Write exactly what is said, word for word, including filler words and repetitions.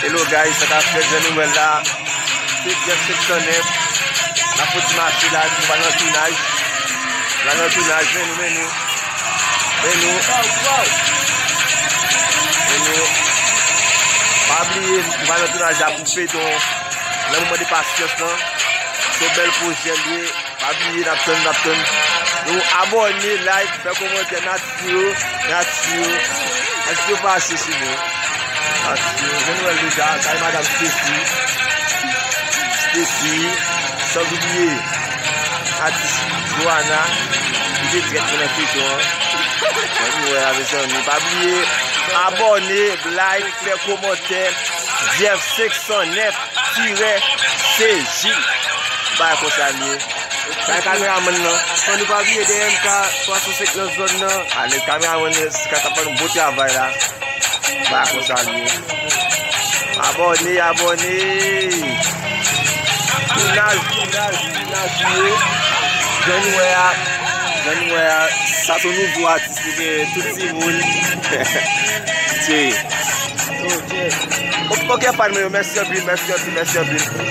Hello guys, sa k ap fèt, jan nou wè l la. Se Jeff senk san nèf. N ap fè ti mache la, nou pral nan tounaj. Nou pral nan tounaj, men nou, men nou. Men nou. Men nou. Pa bliye, nou pral nan tounaj la pou feyton Lanmou mande pasyans lan. Se yon bèl pwojè l ye. Pa bliye, n ap tann, n ap tann. Nou abòne, like, fè kòmantè, n ap swiv, n ap swiv. N ap swiv pase sou nou. N ap swiv. Jan nou wè l deja, kay madanm Stacy. Stacy, san bliye atis Joana, ki te trèt mwen nan feyton an. Jan nou wè a, mezanmi. Pa bliye, abòne, like, fè kòmantè. Jeff senk san nèf tirè C J. Bagay konsa l ye. Bay kameramann nan. Fò nou pa bliye D M K twa san senk nan zòn nan. Ale kameramann nan, si ka t ap fè yon bon travay la. Bagay konsa l ye. Abòne, abòne. Tounaj, tounaj, tounaj ye. Jan nou wè a, jan nou wè a, sa se yon nouvo atis. Ebyen, tout timoun. Tye. Ok, ok, fan mwen yo, mèsi anpil, mèsi anpil, mèsi anpil.